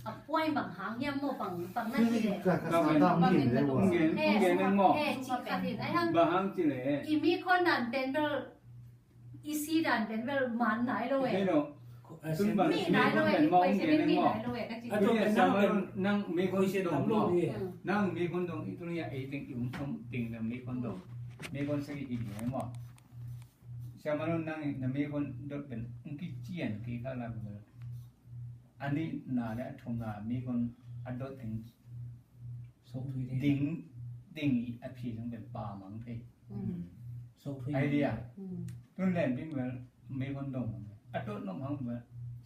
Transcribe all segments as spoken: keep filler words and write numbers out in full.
A point bang hang hiam maw, bang, bang na ci leh. Ka, ka sa ta mi le wa. Hong gen, hong gen ning maw. He, ci khat in, ai hang. Bang hang ci leh. I mi khon dan pen bel, i si dan pen bel man nai lo e. He no. Mi nai lo e, i question mi nai lo e, ka ci. Nang mi khon dong maw. Nang mi khon dong i tu ni a ei teng i um um ting na mi khon dong. Mi khon sa i hi maw. Siamah nang na mi khon dot pen, ung kician kei kha la bel. A nihna le a thumna mi khon a dot ding. Sok thui thei. Ding, ding i a phi zong pen pa mang thei. Mm. Sok thui. Idea. Mm. Tun len bing bel mi khon dong. A dot nop hang bel.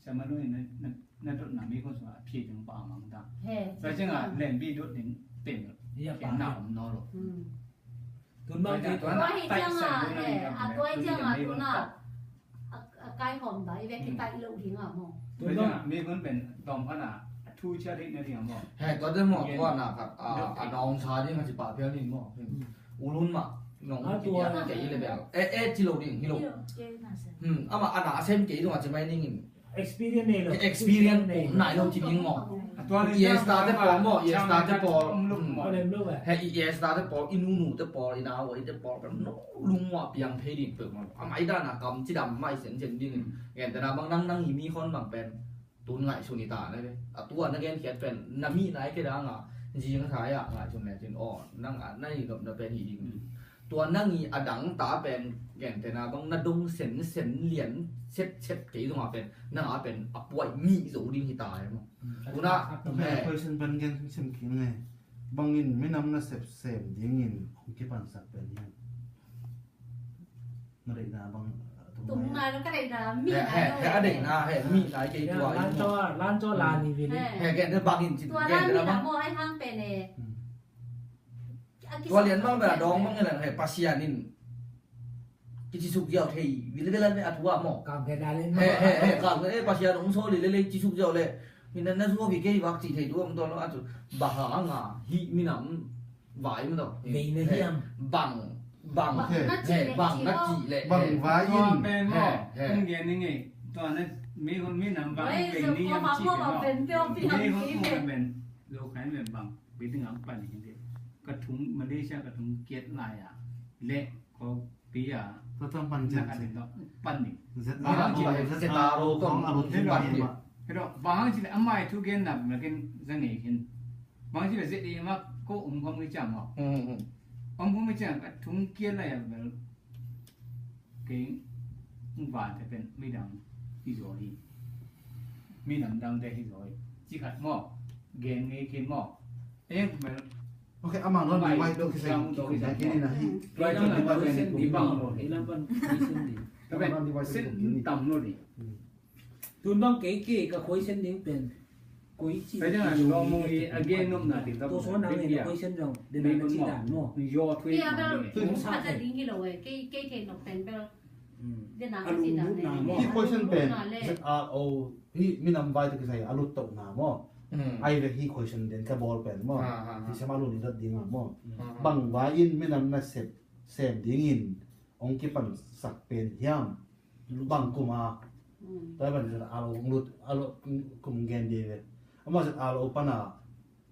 Siamah nang na, na, na dotna mi khon sung a phi ding pa mang ta. He. Sa chang a len bi dot ding pen. Ya pa. Ken na om no lo. Mm. Tun bang tua hi ciang a, eh, a tua hi ciang a tun a, a, a kai hawm bai ve ki tai lo ding a maw. Tun bang mi khon pen tawm khan a, a thu chia ding na ding a maw. He, tua te maw, tua na khat, a, a nong sa ding a ci pa pial ding maw. Ulun mah, nong ki tia kei le bel. Eh, eh, ci lo ding, hi lo. Hmm, ama, ana a sem kei dong a ci mai ning in. Experience nei lo. Experience nei lo ci ding maw. I star te pawl maw, i star te pawl. He, i star te pawl, i nunu te pawl, i nau i te pawl kan no lungmuang piang thei ding peuh maw. A mai dan a kam cidam mai sen sen ding. Gentehna bang nang, nang i mi khon bang pen tun ngaihsun i ta na ve. A tua na gen khiat pen na mi nai ke dang a zing thai a ngaihsun le cin aw nang a na i nopna pen hi ding. Tua nang i a dang ta pen gentehna bang na dong sen sen lian set set kei zong a pen nang a pen a puai mi zo ding hi ta e maw. Tuna question pen gen sem khin nge. Bangin minam na sep sem dingin hong kipansak pen hiam? Na deihna bang tung nai lo ka deihna mi nai lo. He a deihna he mi nai kei tua. Lan to, lan to la ni vin. He gentehna bangin cin gentehna bang. Tua lian bang bel a dawng bang ngelan he Pasian in kici suk ziau thei vilvelan ve a thu ah maw. Kam khe da le he he he kam khe Pasian hong sawl leh leh ci suk ziau leh. Hi na na zuau vi kei vak ci thei tu ang tuan lo a tu. Bang hang a hih minam vai maw tawh. Vei na hiam. Bang bang he bang na ci leh bang vai in he he. Tua na mi minam vai vei ni hiam ci leh maw. Mi hong pen zo khai men bang. Biding ang pan in de. Ka thung Malaysia ka thung kiat lai a le ko pi a. Tua tua pan jen se. Pan ni. Zet a ro kong a ro thung pan ni. Kedo bang ci le amai thu gen na ma ken zang ei hin. Bang ci le zet ei ma ko um kong ni cham ho. Um kong ni cham ka thung kiat lai a bel. Kei vante pen midang hi zaw hi. Midang dangte hi zaw hi. Ci khat maw. Gen ngei khin maw. Eng pen. Ok, amah non divide to kisai kikum na kini na hi. Divide to divide to kini. Ilang pan question di. Ilang pan question di. Ka pen sen tam lo di. Tun bang kei kei ka question ding pen koi ci. Kei dang a lawm mong i a gen nopna ding ka tua suan ang en question zong den a ci dan maw. Yaw thui. Kei a bel kung sa ta ding hi lo e. Kei kei thei nop pen bel den a ci dan e. Hi question pen Z R O hi minam vai ta kisai a lut to na maw. Ai ve hi question den ka bawl pen maw. Hi sama lu ni dat ding a maw. Bang vai in minam na sep sem ding in ong kipan sak pen hiam. Bang kum a. Tua ban zet a lo lut a lo kum gen de ve. Ama zet a lo pan a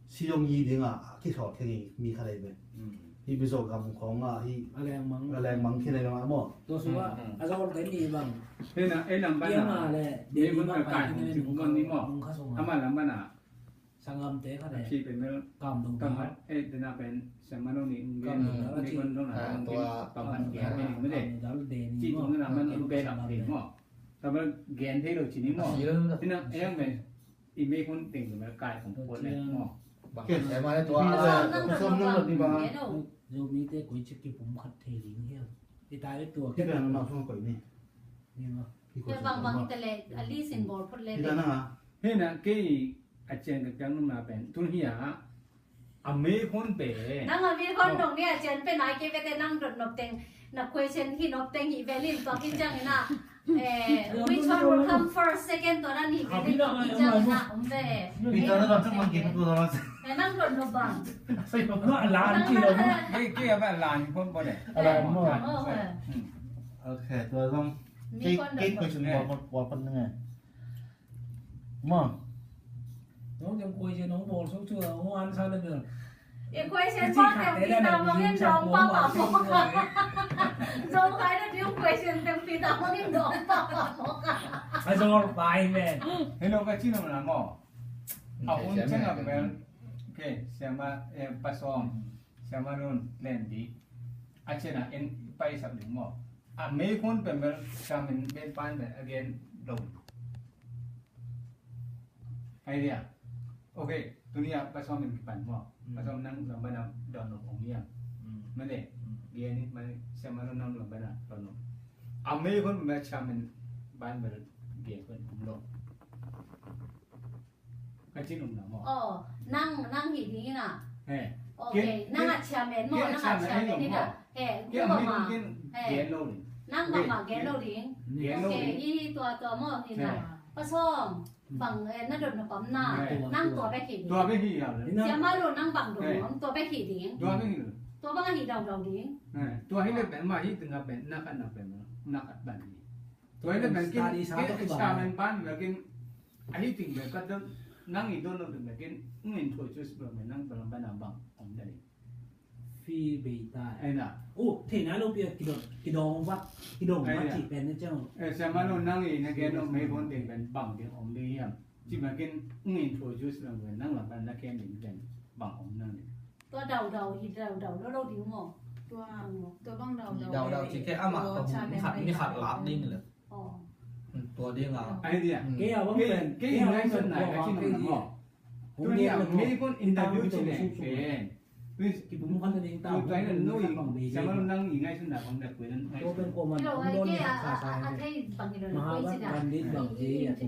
si dong yi ding a kisawt keng mi kha dei ve. Hi bizo gam khong a hi a leng mang a leng mang khi dei ma mo. Tua sung a a zong te ni bang. Hena ei lam ban a le de ni ma ka kai hong ci kum ni mo. Ama lam ban a. Sangam te kha de. Khi pen mel kam dong kam hat e dena pen sama no ni ung gen ni kon dong na tua kam hat ke ni me de. Ci tung na man ung be lam de mo. Ta mel gen thei lo ci ni mo. Tina e ang me i me kon teng mel kai kong pon ne mo. Ke se ma tua som nang ni ba. Zomi te koi ci ki pum khat thei ding hiam. I ta le tua ke na ma song koi ni. Ni ma. Bang bang te le a li sin bol phot le. Hena kei a cian ka piang nung na pen tun hi a a me hon pe. Nang a me hon dong ni a cian pe nai ke vete nang dot nop teng na question hi nop teng hi ve lim tua kin ciang ina. Eh, which one will come first, second tua na ni ve lim tua kin ciang ina um ve. Pi ta na dot nop bang ke tua na. Eh, nang dot nop bang. Sai ko na la ni lo. Ke ke a ba la ni kon bo de. A la mo. Oh, eh. Okay, tua zong. Ke ke question bol bol pan ngai. Mo. Hong teng question hong bawl suk cu hong answer le bel. E question pa teng pita mangin dawng pa pa mo. Zong kai na diu question teng pita mangin dawng pa pa mo. A zor pai men. Hello ka chin na mo. A hun chen a bel. Okay, siama, eh, pasong. Siama nun len di. A chen a en pai sak ding mo. A mei khun pen bel siamin ben pan bel again lo. Idea. Okay, tuni a pasong min kipan mo. Pasong nang lamban a don no ong niam. Mane, dia ni mane siama no nang lamban a don no. A mei khun bel siamin ban bel dia khun ong lo. Ka cin um na mo. Oh, nang, nang hi ding ina. He. Okay, nang a chairman mo, nang a chairman ina. He, ku ba ma. He. Nang ba ma gen lo ding. Gen lo ding. Okay, hi tua tua mo ina. Pasong. Bang, eh, na dot na pam na. Nang tua bek hi ding. Tua bek hi ya. Siama lo nang bang dot na tua bek hi ding. Tua bek hi. Tua bang hi dau dau ding. Tua hi le bek ma hi tengah bek na kan na bek na kan ban hi. Tua hi le bek kin kin sa men ban bek kin ahi ting bek kat dot nang i dot na bek kin ngin thoi chus bek nang bek ban na bang om dali. Fi bei ta. Ai na. U, thei na lo pia kidong, kidong va, kidong va ci pen na chang. Eh, siama lo nang i na gen om mei bon ding pen bang ding om ding yam. Ci ma kin ngi introduce lang pen nang lam pen na ken ding pen bang om nang ding. Tua dau dau hi dau dau lo lo ding mo. Tua mo. Tua bang dau dau. Dau dau ci ke ama ko mi khat mi khat lap ding le. Tua ding a. Ai dia. Ke ya bang pen ke ngai sun na ka ci nong mo. Tuni a mei kun interview ci leng pen. Kipum khan na ding ta. Tua ina nui sama nang i ngai sun na bang da kuinan ngai. Tua pen ko man. Kilo ai ke a a thei bang ina nui ci da. Maha bang dit bang dit.